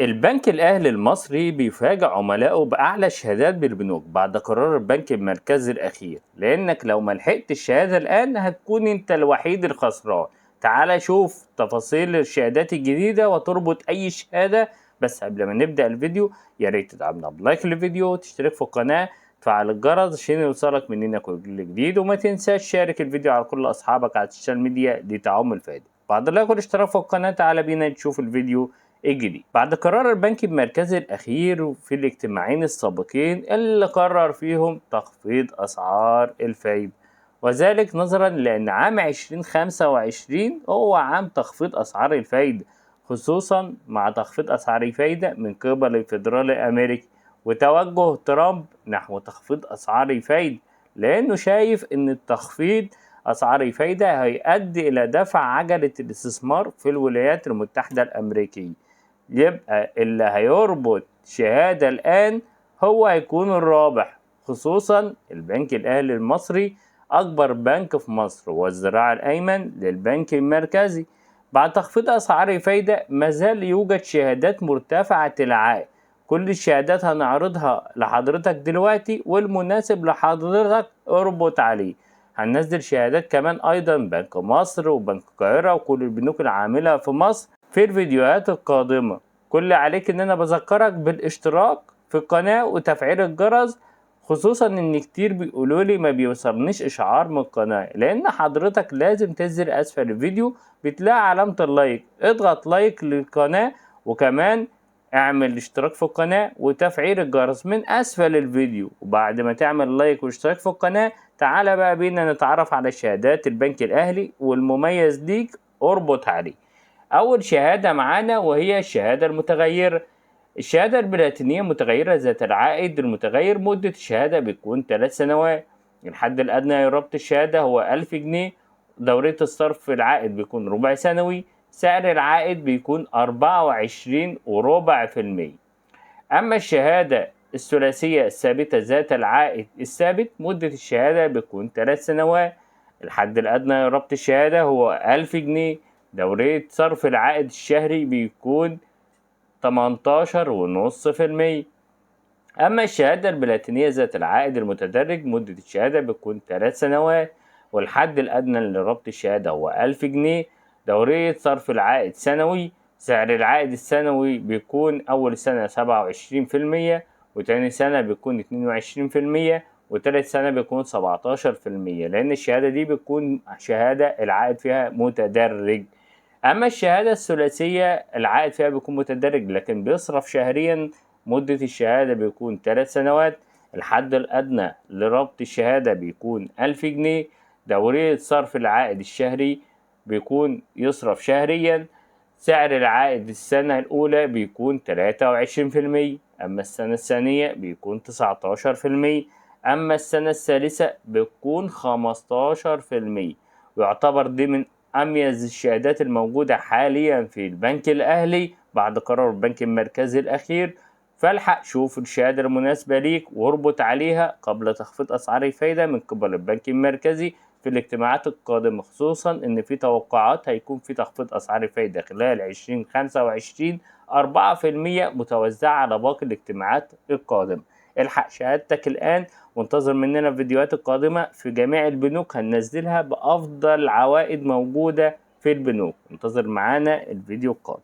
البنك الأهلي المصري بيفاجئ عملائه بأعلى شهادات بالبنوك بعد قرار البنك المركزي الأخير، لأنك لو ما لحقتش الشهادة الآن هتكون أنت الوحيد الخسران. تعال شوف تفاصيل الشهادات الجديدة وتربط أي شهادة. بس قبل ما نبدأ الفيديو يا ريت تدعمنا ب like للفيديو وتشترك في القناة، تفعل الجرس عشان يوصلك مننا كل جديد، وما تنساش تشارك الفيديو على كل أصحابك على ال social media لتعم الفائدة. بعد ال like والاشتراك في القناة تعال بينا نشوف الفيديو الجديد. بعد قرار البنك المركزي الأخير في الاجتماعين السابقين اللي قرر فيهم تخفيض أسعار الفايدة، وذلك نظرا لأن عام 2025 هو عام تخفيض أسعار الفايدة، خصوصا مع تخفيض أسعار الفايدة من قبل الفيدرالي الأمريكي وتوجه ترامب نحو تخفيض أسعار الفايدة، لأنه شايف أن التخفيض أسعار الفايدة هيؤدي إلى دفع عجلة الاستثمار في الولايات المتحدة الأمريكية. يبقى اللي هيربط شهادة الآن هو هيكون الرابح، خصوصا البنك الأهلي المصري أكبر بنك في مصر والذراع الأيمن للبنك المركزي. بعد تخفيض أسعار الفايدة مازال يوجد شهادات مرتفعة العائد. كل الشهادات هنعرضها لحضرتك دلوقتي، والمناسب لحضرتك اربط عليه. هننزل شهادات كمان أيضا بنك مصر وبنك القاهرة وكل البنوك العاملة في مصر في الفيديوهات القادمة. كل عليك ان انا بذكرك بالاشتراك في القناة وتفعيل الجرس، خصوصا ان كتير بيقولوا لي ما بيوصلنيش اشعار من القناة، لان حضرتك لازم تنزل اسفل الفيديو بتلاقي علامة ال like، اضغط like للقناة وكمان اعمل اشتراك في القناة وتفعيل الجرس من اسفل الفيديو. وبعد ما تعمل like واشتراك في القناة تعالى بقى بينا نتعرف على شهادات البنك الاهلي والمميز ليك اربط عليه. أول شهادة معانا وهي الشهادة المتغيرة. الشهادة البلاتينية متغيرة ذات العائد المتغير، مدة الشهادة بتكون 3 سنوات. الحد الأدنى لربط الشهادة هو 1000 جنيه. دورية الصرف في العائد بيكون ربع سنوي. سعر العائد بيكون 24.25%. أما الشهادة الثلاثية الثابتة ذات العائد الثابت، مدة الشهادة بتكون 3 سنوات. الحد الأدنى لربط الشهادة هو 1000 جنيه. دورية صرف العائد الشهري بيكون 18.5%. أما الشهادة البلاتينية ذات العائد المتدرج، مدة الشهادة بتكون 3 سنوات، والحد الأدنى لربط الشهادة هو 1000 جنيه. دورية صرف العائد سنوي. سعر العائد السنوي بيكون أول سنة 27%، وتاني سنة بيكون 22%، وتالت سنة بيكون 17%، لأن الشهادة دي بتكون شهادة العائد فيها متدرج. أما الشهادة الثلاثية العائد فيها بيكون متدرج لكن بيصرف شهريا، مدة الشهادة بيكون 3 سنوات. الحد الأدنى لربط الشهادة بيكون 1000 جنيه. دورية صرف العائد الشهري بيكون يصرف شهريا. سعر العائد السنة الأولى بيكون 23%، أما السنة الثانية بيكون 19%، أما السنة الثالثة بتكون 15%. ويعتبر دي من أميز الشهادات الموجودة حاليا في البنك الأهلي بعد قرار البنك المركزي الأخير. فالحق شوف الشهادة المناسبة ليك واربط عليها قبل تخفيض أسعار الفايدة من قبل البنك المركزي في الاجتماعات القادمة، خصوصا إن في توقعات هيكون في تخفيض أسعار الفايدة خلال 2025 4% متوزعة على باقي الاجتماعات القادمة. الحق شهادتك الآن وانتظر مننا الفيديوهات القادمة في جميع البنوك، هننزلها بأفضل عوائد موجودة في البنوك. انتظر معانا الفيديو القادم.